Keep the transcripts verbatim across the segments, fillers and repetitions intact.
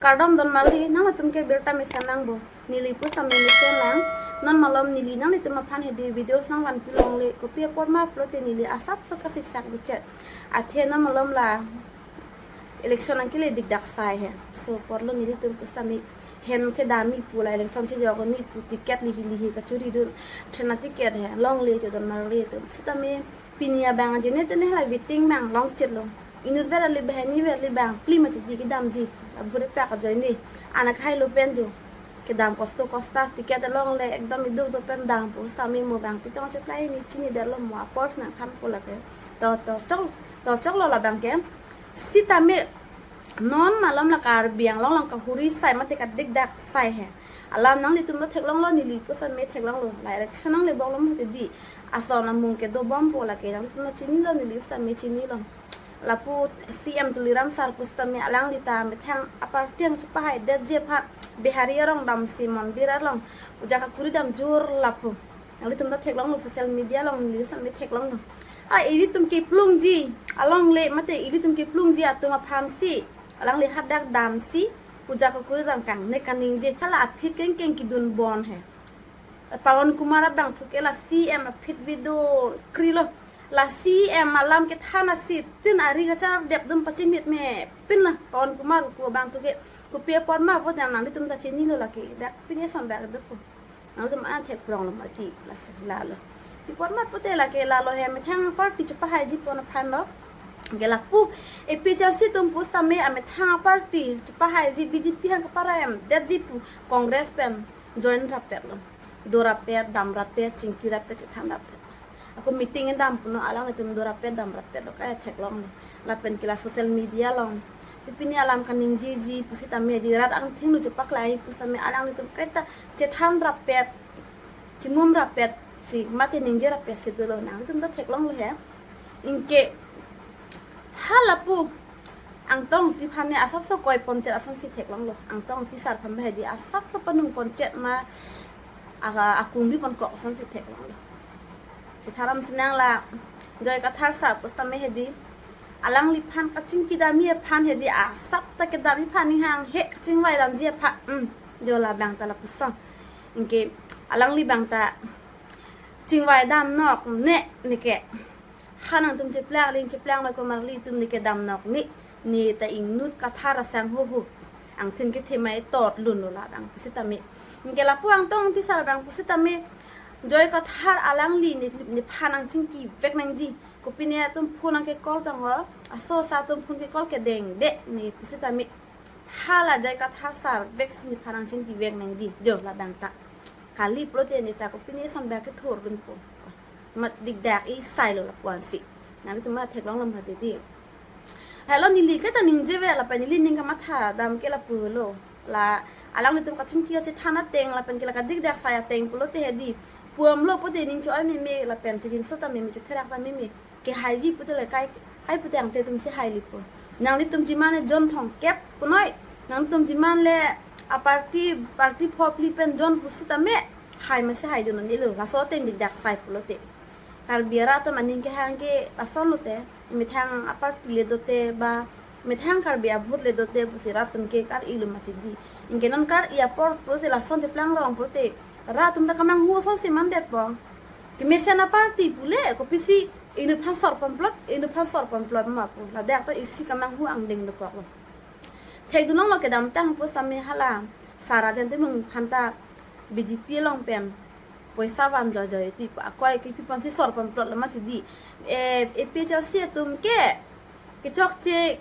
Kardom don marli, nanglitum ke birta mesen nangpo. Neli pusitame mesen nang. Non malom neli nanglitum aphan hedi video sangvan pilongle, kopi apot ma pulote neli asapso kasiksak bichek. Athe non malom la election angkele dikdak sai he. So apotlo nelitum pusitame hem chedamji pu, la election chejokji pu, ticket lihi lihi kachuri dun. Train a-ticket he longle cho don marli atum. Sitame pini abang ajine tene hala waiting abang longchotlo. Inut verli, banghini verli, bang phli mati di kedamji. Abure pak ajoine. Anak hailo pen jo. Kedam kosto kosta, ticket along le ekdom iduk do pen dam pusitame mo bang pitong cheplai ni chinidetlo, mo apor nangthanpo lake. To to chok, to choklo labang ke. Sitame non malom la Karbi Anglong along kahuri sai mate kadikdak sai he. Alam nanglitum ta theklonglo, neli pusitame theklonglo. La election nangle bonglo mati di. Ason amung ke dobompo lake, nanglitum ta chinilo, neli pusitame chinilo. Lapu C M Tuliram sir pusitame alangli ta methang a-party ang chepahaidetji aphan Bihari arong damsi mondir along puja kakuri dam jur lapu. Nanglitum ta theklonglo, social media along neli pusitame theklonglo. A ilitum keplungji alongle mate ilitum keplungji atum aphansi alangli hadak damsi puja kakuri dam kangnek kaningje, hala aphi kengkeng kedun bon he. Pawan Kumar abangthu ke la C M aphi video krilo. La C M alam kethan asi tin ari kachar dep dum pachimit me pin na Pawan Kumar ku abangthu ke kopi apot ma pu dang nanglitum ta chinilo lake. Dak pini samdak dek ko. Nanglitum an thek prong lo mati la se lalo. Pi apot ma pulote lake lalo he methang party chepahaiji pon aphanlo. Ke lapu A P H L C atum pusitame amethang party chepahaiji B J P hang kapara em detji pu Congress pen join rapetlo. Do rapet, dam rapet, chingki rapet, chethan rapet. Ako meeting dam punon alanglitum do rapet, dam rapetlo, kai theklonglo. Lapen ke la social media along pipini alam kaningjeji pusitame di rat angthingno chepaklangji pusitame alanglitum kaita chethan rapet, chimum rapetsi mate ningje rapetsi dolo, nanglitum ta theklonglo he. Anke hala pu Angtong Engti aphan ne asapso koiponchet asonsi theklonglo. Angtong Engti sir aphan bahedi asapso panungponchet ma, aka akung bipon kok asonsi theklonglo. Chethan ram sinang la Joy Kathar sir pusitame hedi alangliphan kachingki damji aphan hedi asap ta kedamji aphan ni hang he kachingvai damji aphan, mm, jo labang ta lapuson. Anke alangli abang ta chingvai dam nok ne neke. Ha nangtum cheplang, aling cheplang mai ko marli atum neke dam nok ne. Ne ta ingnut Kathar asangho ho. Angthin kethe mai tot lunlo labang pusitame. Anke lapu Angtong Engti sir abang pusitame Joy Kathar alangli ne, nephan nangchingkivek nangji. Kopine atum phone nangke-call tangho. Aso sa atum phone ke-call kedengde ne pusitame. Hala Joy Kathar sir vek si nephan nangchingkivek nangji. Jo labang ta. Kali pulote ne ta kopine samdak kethurdunpo. Mat dikdak isi lo lapu-ansi. Nanglitum ta theklonglo mati di. Helo neli kaita ningjever lapen neli ning kamatha dam ke lapulo. La alanglitum kachingki kachethan ateng lapen ke la kadikdak sai ateng pulote hedi. Puamlo pute ning cho-oi meme lapen chejinso ta meme, chotherak ta meme. Kehaiji pute le kai, kai pute angte atumsi hailipo. Nanglitum jiman jon thomkep punoi. Nanglitum jiman le a-party, party pho phli pen jon pusitame hai masi haidun nilo. Laso ateng dikdak sai pulote. Karbi arat atum aning kehang ke lason lote, methang a-party le dote ba methang Karbi a-vote le dote pusi rat atum ke kar-ilo mati di. Anke non kar-i apor pulote lason cheplang rong pulote rat atum ta kamanghu asonsi mandetpo. Kemesen a-party pule kopisi inut aphan sor pamplot, inut aphan sor pamplot ma pu. Ladak ta isi kamanghu angdeng dokoklo. Thekdunlonglo kedamtang pusitame hala Sir Rajen Timung aphan ta B J P along pen poisa van joijoi ti pu akoi kipi ponsi sor pamplotlo mati di. Eh, A P H L C atum ke kechokche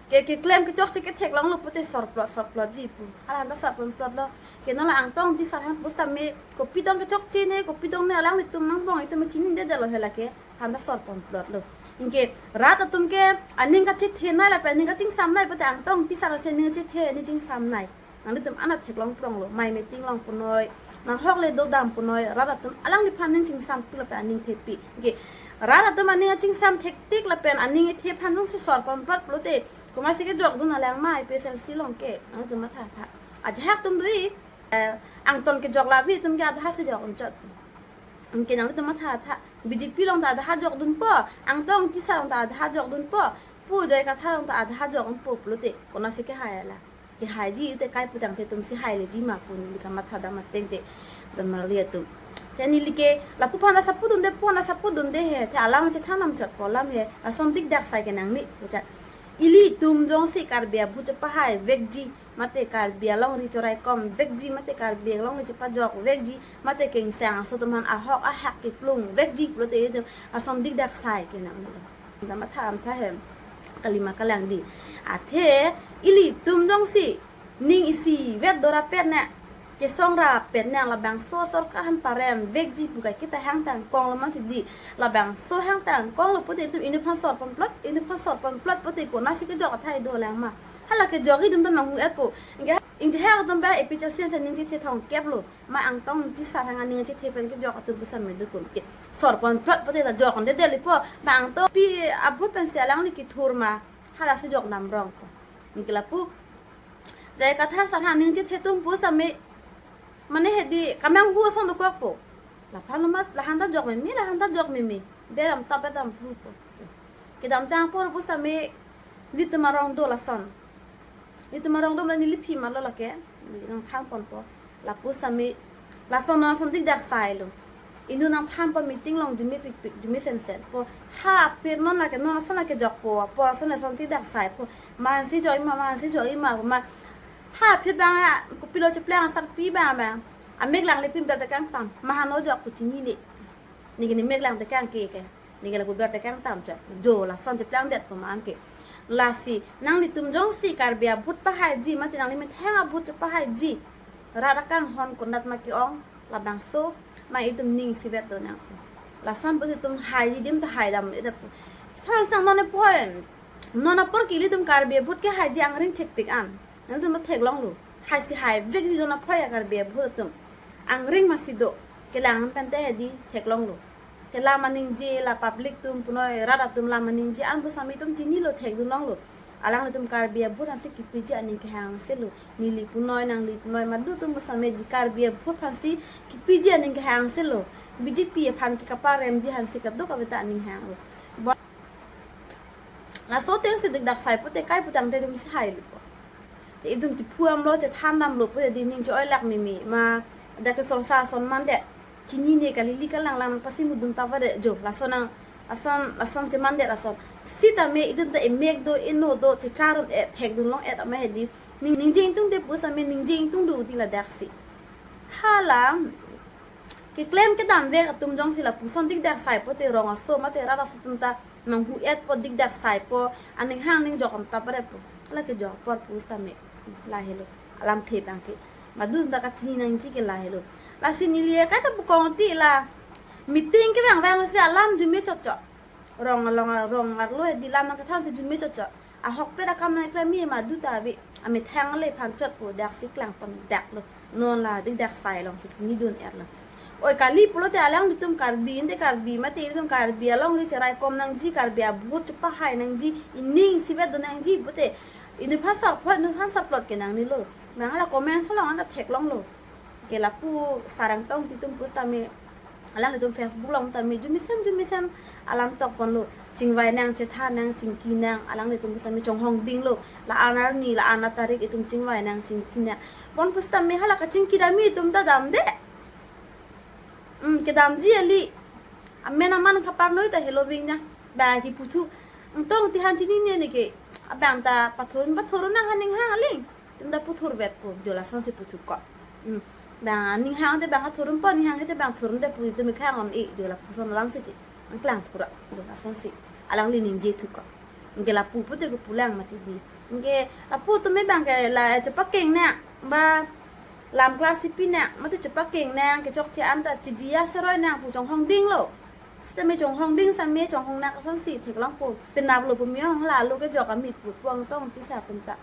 ke, keklem kechokche ketheklonglo pute sorplot sorplotji pu. Hala ta sor pamplotlo. Ke non la Angtong Engti sir aphan pusitame kopi dong kechokche ne, kopi dong ne alanglitum nangbong itum chinidedetlo he lake. Hala ta sor pamplotlo. Anke rat atum ke aning kachethenei lapen aning kachingsamnei pute Angtong Engti sir si aning chethe, aning chingsamnei. Nanglitum anat theklong pronglo, mai meeting long punoi, nanghok le do dam punoi, rat atum alangliphan aning chingsam tik lapen aning thepi. Anke rat atum aning chingsam thektik lapen aning ithe aphan nungsi sor pamplot pulote komatsi kejokdun alang ma A P H L C along ke, nanglitum mathatha. Ajahak atum do-i, eh, angton kejok labi atum ke adha si jok unchot. Anke nanglitum mathatha, B J P along ta adha jokdunpo, Angtong Engti sir along ta adha jokdunpo, pu Joy Kathar along ta adha jokdunpo pulote konatsi kehai ala. Kehaiji te kai putangte itum si haileji ma pu neli kamatha dam ateng te, don marli atum. Te neli ke lapu aphan asap pudunde, pu aphan asap pudunde he, te alam chethan namchotpo alam he, lason dikdak sai ke nangne, pucha. Ilitum jongsi Karbi abhut chepahai vekji, mate Karbi alongri choraikom vekji, mate Karbi alongri chepajok vekji, mate kengsang aso atum aphan ahok ahak keplung vekji pulote ilitum lason dikdak sai ke nangne. Kamatha amtha he, kalima kalang di. Athe ilitum jongsi ning isivet dorapet ne, chesong rapet ne, labangso sorkar aphan parem vekji pu kai kita hangtang konglo mansi di, labangso hangtang konglo pute itum inut aphan sor ponplot, inut aphan sor ponplot pute konatsi kejok athai dolang ma? Hala kejok itum ta manghu-etpo. Anke ingjehak atum ba A P H L C ansi ning chethe thomkep lo. Ma angtong tisar hang aning chethe pen kejok atum pusitame dukun ke. Sor ponplot pute ta jok-un-e delipo. Ma angtong pi abhut pensi alangli kethur ma, halasi jok namrongpo. Anke lapu J I Kathar sar hang aning chethe atum pusitame, mane hedi kamanghu asong dokokpo. Laphan lo ma, lahan ta jok meme, lahan ta jok meme. Beram ta bedam pupo. Kedamtang apor pusitame ilitum arong do lason. Ilitum arong do mane neli phi malo lake, neli nangthan ponpo. Lapu sitame lason lason dikdak sailo. Inut nangthanpo meeting along jume pikpik, jume sensenpo. Ha aphi non lake, non lason lake jokpo, apor lason lason dikdak saipo. Mansi joi ma, mansi joi ma, ma. Ha aphi bang a, kopilo chepleng asarpi bang bang. Amek langle pin ber tekang tam, ma hano jok pu chinine. Neke ne mek lang tekang ke ke. Neke lapu ber tekang tam chot. Jo lason cheplangdetpo ma anke. Lasi nanglitum jongsi Karbi abhut pahaiji, mate nangli methang abhut chepahaiji, rat akanghon konat ma ke-ong, labangso ma itum ning isivet do nang. Lason pu itum haiji adim ta hai dam ida pu. Thangsang non e point. Non apor ke ilitum Karbi abhut kehaiji angring thekpik an. Nangtum ta theklonglo. Haisi hai vekji jon aphoi a Karbi abhut atum. Angring masi do. Kelang pente hedi theklonglo. Te lam aningje la public atum punoi rat atum lam aningje an pusitame itum chinilo, thekdunlonglo. Alanglitum Karbi abhut aphansi kipiji aning kehang selo. Neli punoi, nangli punoi, madu atum pusitame di Karbi abhut aphansi kipiji aning kehang selo. B J P aphan ke kaparemji aphansi kadokave ta aning hanglo. Laso atengsi dikdak sai pute kai putangte itum si hailepo. Te itum chiphu damlo, chethan damlo pute di ning che-oilak meme ma, dak ke sorsa ason mandet. Chinine kali, ili kalang lang nangpasimudun ta vade jo, lason nang, lason, lason chemandet lason. Sitame itum ta emek do, eno do, checharun-et, thekdunlong-et ama hedi. Ning, ningje ingtungde pusitame ningje ingtung do di ladaksi. Hala keklem kedamvek atum jongsi lapuson dikdak saipo te rong aso mate rat aso atum ta manghu-etpo, dikdak saipo, aning hang ning jok-un ta parepo. Hala kejok apor pusitame lahelo. Alamthe abang ke madu ta kachini nangji ke lahelo. Lasi neli kaita pukong ti la meeting kevang vangsi alam jume chotchot. Rong along, rong arlo hedi lam nangkethansi jume chotchot. Ahokpet akam nangklemji madu ta ave. Amethang le aphan chotpo, daksi klang pondaklo. Non la dikdak sai alongsi chinidun-etlo. Oi kali pulote alanglitum Karbi, ante Karbi mate ilitum Karbi alongri cheraikom nangji, Karbi abhut chepahai nangji, ining isivet do nangji pute inut aphan sor plot, inut aphan sor plot ke nangnelo. Bang hala comments along anta theklonglo. Ke lapu sarang tong titum pusitame, alanglitum Facebook along tame jumisen jumisen alam tokponlo. Chingvai nang, chethan nang, chingki nang, alanglitum pusitame chonghong dinglo. La-an arni, la-an atarik itum chingvai nang, chingki nang. Pon pusitame hala kachingki dam itum ta damde. Hmm, kedamji kali. Amen aman kaparnoi ta helo ving na. Bang kiputhu. Angtong tihan chinine neke. Abang ta pathurun, pathurun nang aning hang aling. Itum ta puthurvetpo, jo lasonsi puthukok. Hmm. Bang aning hang te bang kathurunpo, aning hang te bang thurunde pu itum ikhang-un-e, jo lapuson alamsi che. Angklang thura, jo lasonsi. Alangli ningje thukok. Anke lapu pute kepulang mati di. Anke lapu atum abang ke la chepakeng nang, ba lam klar chipi nang, mate chepakeng nang, kechokche anta chidi-a seroi nang pu chonghong dinglo. Sitame chonghong ding sitame chonghong nang asonsi theklongpo. Penaplo pu me-ong lalo kejok amit pu puang tong tisa punta.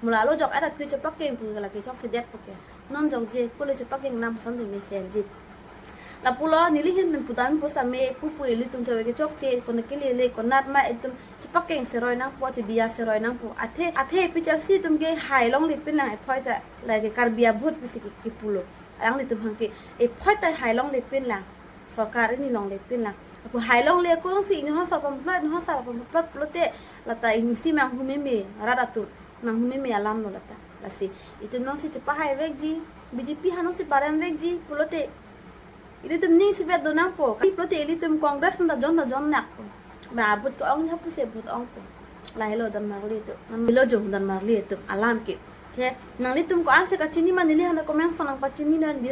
Mo lalo jok-et aphi chepakeng pu la kechokchedetpo ke. Non jokje, pule chepakeng nang ason de mesenji. Lapulo neli ahin pen pudam pusitame pupu ilitum chave kechokche, konat kelele, konat ma itum chepakeng seroi nangpo, chidi-a seroi nangpo. Athe, athe A P H L C atum ke hai longle pin lang ephoi ta, lake Karbi abhut pusi ke, kepulo. Alanglitum hang ke ephoi ta hai longle pin lang. Sorkar ini longle pin lang. Lapu hai longle kongsi inut aphan sor ponplot, inut aphan sor ponplot pulote lata inutsi manghu meme, rat atum manghu meme alamlo lata. Lasi itum nangsi chepahai vekji, B J P ha nangsi parem vekji pulote ilitum ning sibet do nangpo. Pulote ilitum Congress nang ta jon ta jon nangpo. Ba vote ko-ong ha pusi vote ongpo. Lahelo don marli atum. Nang milo jong don marli atum alam ke. Te nanglitum ko-ansi kachini ma neli hana comment sa nangpachini non di.